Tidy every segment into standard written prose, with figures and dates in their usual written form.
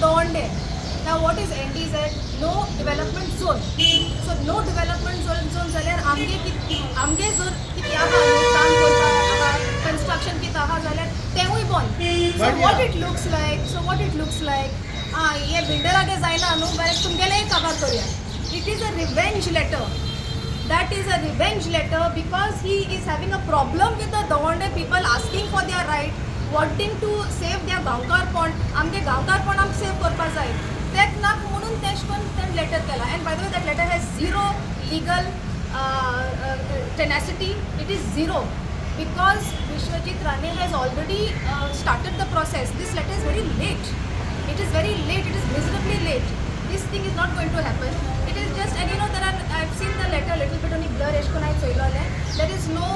Dawande. Now what is NDZ? No development zone. So no development zone जाल्यार आमगे आमगे जर कितें आहा न्हू, काम करपाक आहा, कन्स्ट्रक्शन कितें आहा जाल्यार तेंवूय बंद. So what it looks like, so what it looks like, आं, हे बिल्डरागे जायना न्हू, बरें, तुमगेलेंय काबार करुया. It is a revenge letter. That is a revenge letter because he is having a problem with the Dawande people asking for their right, wanting to save their गांवकारपण. आमगे गांवकारपण आमकां save करपा जाय, तेक नाक म्हणून तेश करून तेणें लेटर केला. And by the way, that letter has zero legal tenacity. It is zero because Vishwajit Rane has already started the process. This letter is very late. It is very late. It is miserably late. This thing is not going to happen. It is just, and you know, there are, I've seen the letter a little bit only blur एश कोन्न हांवें चोयलोलें. There is no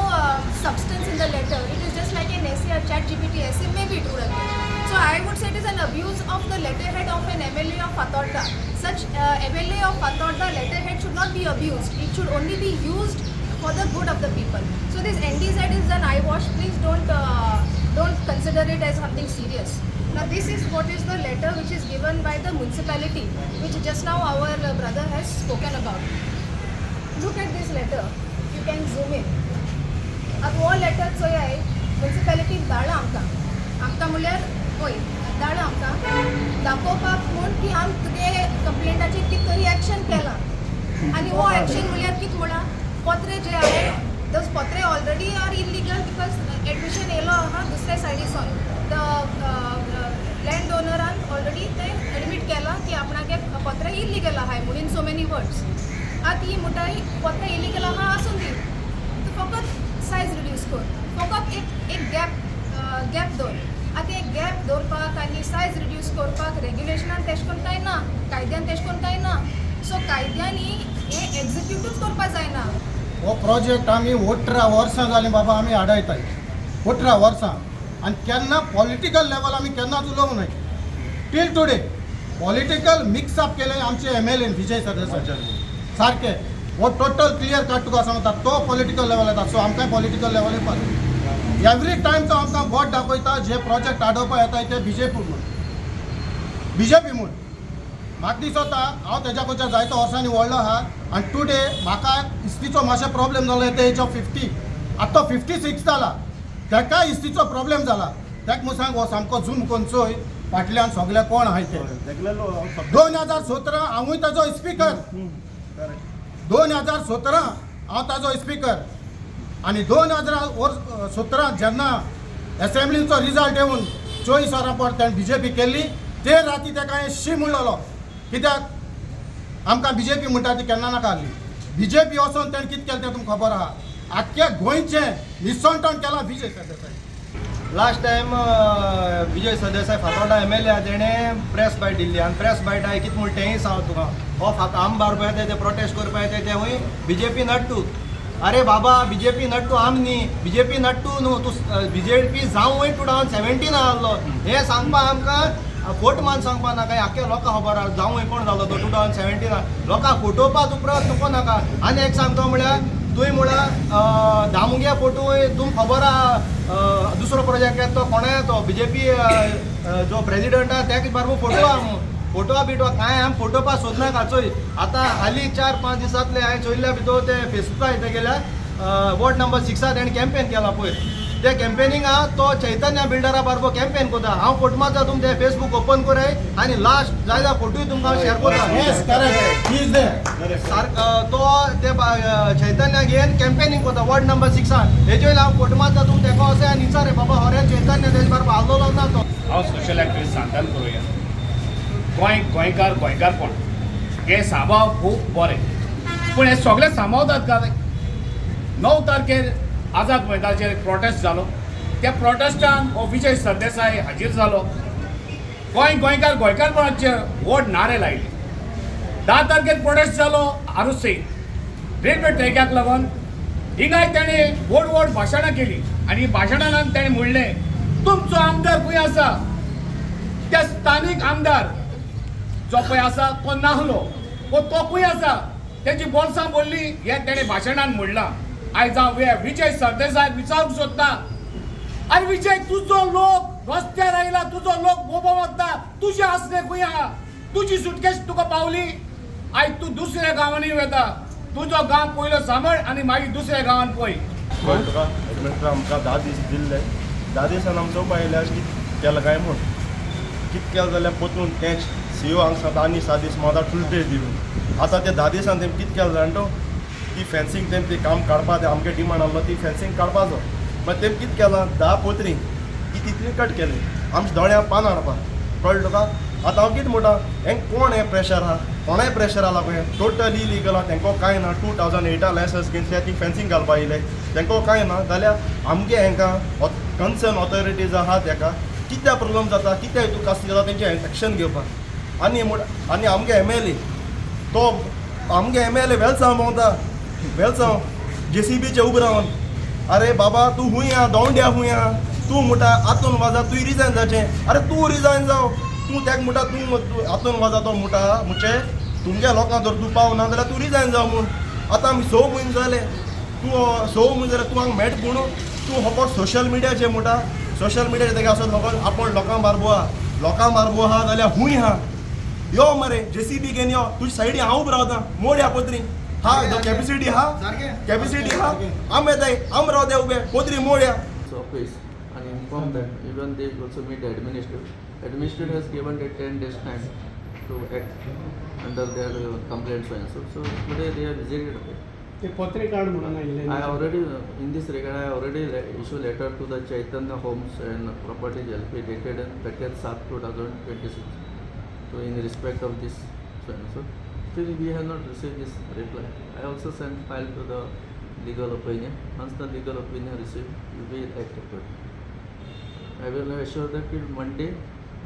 substance in the letter. It is just like an essay, a Chat GPT essay, maybe it would have been. So I would say it is an abuse of the letterhead of an MLA of Fatorda. Such MLA of Fatorda letterhead should not be abused. It should only be used for the good of the people. So this NDZ is an eyewash. Please don't consider it as something serious. Now this is what is the letter which is given by the municipality, which just now our brother has spoken about. Look at this letter. You can zoom in. आतां हो letter चोयाय, मुन्सिपेलिटीन धाडला आमकां. आमकां म्हणल्यार पळय, धाडला आमकां दाखोवपाक म्हूण की आम तुगे कंप्लेंटाचेर कितें तरी एक्शन केलां. आनी हो एक्शन म्हणल्यार कितें म्हळां, पत्रे जे आहे, those पत्रे already are illegal because admission येयलो आहा दुसऱ्या सायडीसून. The land ओनरान ऑलरेडी ते एडमीट केलां की आपणागे पत्रे इलिगल आहाय म्हणून, इन सो मेनी वर्ड्स. आतां ही म्हणटाय, पत्रे इलिगल आहा, आसून दी, तूं फकत सायज रिड्यूस कर, फकत एक एक गॅप गॅप दवर. आतां एक गॅप दवरपाक आनी सायज रिड्यूस करपाक रेग्युलेशनान तेश कोन्न कांय ना, कायद्यान तेश कोन्न कांय ना. सो कायद्यांनी हें एक्जिक्यूटूच करपाक जायना. हो प्रोजेक्ट आमी 18 वर्सां जालीं बाबा आमी आडयताय, 18 वर्सां. आनी केन्ना पॉलिटिकल लेवल आमी केन्नाच उलोवंक न्हय टील टुडे. पॉलिटिकल मिक्सअप केलें आमचे एमएलएन विजय सरदेसाय सारकें. हो टोटल क्लियर कट तुका सांगता, तो पॉलिटिकल लेवल येता. सो आमकांय पॉलिटिकल लेवल येवपाक एवरी टायम तो आमकां बोट दाखयता. जे प्रोजेक्ट आडोवपा येता ते बीजेपी म्हणून, बीजेपी म्हूण. म्हाका दिसता, हांव तेज्या कडच्या जायत्या वर्सांनी व्हडलो आहा आनी टुडे म्हाका इस्तीचो मातशें प्रॉब्लेम जालो at the age of 50. आतां तो 56 जाला, तेका इस्तीचो प्रॉब्लेम जाला. तेका मुगो सांग, हो सामको झूम करून चोय, फाटल्यान सगळे कोण आहाय ते. 2017 हांवूय ताजो स्पिकर. 2017 हांव ताजो स्पिकर आनी 2017 जेन्ना एसेंब्लीचो रिजल्ट येवन 24 वरां पर तेणें बीजेपी केल्ली, ते राती तेका हांवें शी म्हणलेलो, कित्याक आमकां बीजेपी म्हणटा ती केन्ना नाका आहली. बीजेपी वचोन तेणें कितें केलें तें तुमकां खबर आहा. आख्ख्या गोंयचें निसणटण केलां Vijay Sardesai. Last time Vijay Sardesai Fatorda MLA, तेणें प्रेस बायट दिल्ली आनी प्रेस बायट हांवें कितें म्हण तेंय सांग तुका. हो फात आम बारबो येता ते प्रोटेस्ट करपा येता, तेवूय बीजेपी नट्टू. अरे बाबा, बीजेपी नट्टू आम न्ही, बीजेपी नट्टू न्हू तूं. बीजेपी जावूय 2017 आहलो हें सांगपा आमकां फोट मान सांगपा नाका. आख्ख्या लोकांक खबर आहा जावूय कोण जालो तो 2017. लोकांक फटोवपाक उपरांत नको नाका. आनी एक सांगता म्हळ्यार, तुवें म्हळ्यार दामुग्या फोटो तुमकां खबर आहा, दुसरो प्रोजेक्ट येता तो कोणा तो बीजेपी जो प्रेजिडंट आहा तेका बारबो फोटो आहा म्हणून. फोटो बिटो कांय आमी फोटो सोदनाका. चोय, आतां हालीं 4-5 दिसांतले हांवें चोयल्ल्या भितर ते फेसबुकार येता गेल्या, वॉर्ड नंबर 6 तेणें कॅम्पेन केला पयर. ते कॅम्पेनिंगा तो चैतन्य बिल्डरा बारबो कॅम्पेन करता. हांव फोटो मारता, तुम ते फेसबूक ओपन कराय आनी लास्ट जाय जाल्यार फोटोय तुमकां हांव शेअर करता. Yes, correct, he is there. सारको तो ते चैतन्य घेवन कॅम्पेनिंग करता वॉर्ड नंबर 6. हेजे वयल्यान हांव फोटो मारता, तुम तेका वचय आनी विचार, बाबा हरे चैतन्य तेजे बारबो आहलोलो ना तो. हांव सोशल एक्टिविस्ट सांतान करुया. गोंय, गोंयकार, गोंयकारपण हे साबाव खूब बरें, पूण हे सगळे सांबावतात काय? 9 तारखेर आझाद मैदानाचेर प्रोटेस्ट जालो. त्या प्रोटेस्टान हो विजय सरदेसाय हाजीर जालो. गोंय, गोंयकार, गोंयकारपणाचे व्हड नारे लायले. 10 तारखेर प्रोटेस्ट जालो आरोसी रेल्वे ट्रॅकाक लागून. हिंगाय ताणें व्हड व्हड भाशणां केली आनी भाशणान ताणें म्हणलें, तुमचो आमदार खंय आसा? त्या स्थानीक आमदार जो पळय आसा तो नाहलो वो तो खंय आसा? तेजी बोल्सां भरली हें तेणें भाशणान म्हणलां. आयज हांव विजय सरदेसाय विचारूंक सोदता, आरे विजय, तुजो लोक रस्त्यार आयला तुजो लोक बोबो वता, तुजें आसलें खंय आहा? तुजी सुटकेस तुका पावली? आयज तूं दुसऱ्या गांवांनी वता. तुजो गांव पयलो सांबाळ आनी मागीर दुसऱ्या गांवान पळय. कळ्ळें तुका? एडमिनिस्ट्रेटर आमकां 10 दीस दिल्ले, 10 दिसान आमचो उपाय आयल्यार कित केलां काय म्हूण, कित केलें जाल्यार परतून तेंच सी ओ हांगा सांगता आनी 7 दीस म्हाका ट्युजडे दिवन. आतां ते 10 दिसान तेम कित केलें जाणा तो, ती फेन्सींग तेम ती काम काडपा, ते आमगे डिमांड आहलो ती फेन्सींग काडपाचो. मागीर तेम कित केलां, 10 पोत्री ती तितली कट केली आमच्या दोळ्यां पान हाडपा. कळ्ळें तुका? आतां हांव कितें म्हणटा, हेंक कोण हें प्रेशर आहा, कोणाय प्रेशर आहा पळय, टोटली इलिगल आहा, तेंको कांय ना. 2008 लायसन्स घेवन ते ती फेन्सींग घालपा येयले, तेंको कांय ना. जाल्यार आमगे हेंकां कन्सर्न ऑथॉरिटीज आहा तेका कित्याक प्रोब्लम जाता, कित्याक हितून कास्ती जाता, तेंचे एक्शन घेवपाक. आनी म्हण आनी आमगे एम एल ए तो आमगे एम एल ए वेलसांव भोंवता, वेलसांव जेसीबीचे उबो रावन. अरे बाबा तूं खूंय आहा, दोंड्या खूंय आहा? तूं म्हणटा आतून वाजा तूं रिजायन जावचें. अरे तूं रिजायन जाव, तूं तेका म्हणटा तूं आतून वाजा, तो म्हणटा म्हणजे तुमच्या लोकांक जर तूं पावना जाल्यार तूं रिजायन जाव म्हूण. आतां आमी 6 म्हयने जाले, तूं 6 म्हयने जाल्यार तूं हांगा मेट म्हणून तूं फकत सोशल मिडियाचेर म्हणटा. सोशल मिडियाचेर तेगे आसत फकत आपूण लोकां बारबो आहा, लोकां बारबो आहा जाल्यार खूंय आहा? यो मरे जेसीबी घेवन यो, तुजे सायडी हांव उबो रावता, मोड ह्या पत्री हा, कॅपेसिटी हा, कॅपेसिटी हा, आम येताय, आम रावता उबे, पत्री मोड ह्या. Office and inform them. Even they also meet the administrator. Administrator has given a 10 days time to act under their complaints and so. So today they have visited. ते पत्रे काड म्हणून आयिल्ले. I already in this regard I already issue letter to the Chaitanya Homes and Properties LP dated 30/7/2026. So in respect of this so and so, still we have not received this reply. I also sent file to the legal opinion. Once the legal opinion received, we will act accordingly. I will assure that till Monday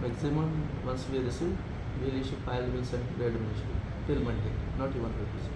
maximum, once we receive, we will issue file, will send to the administration till Monday, not even before.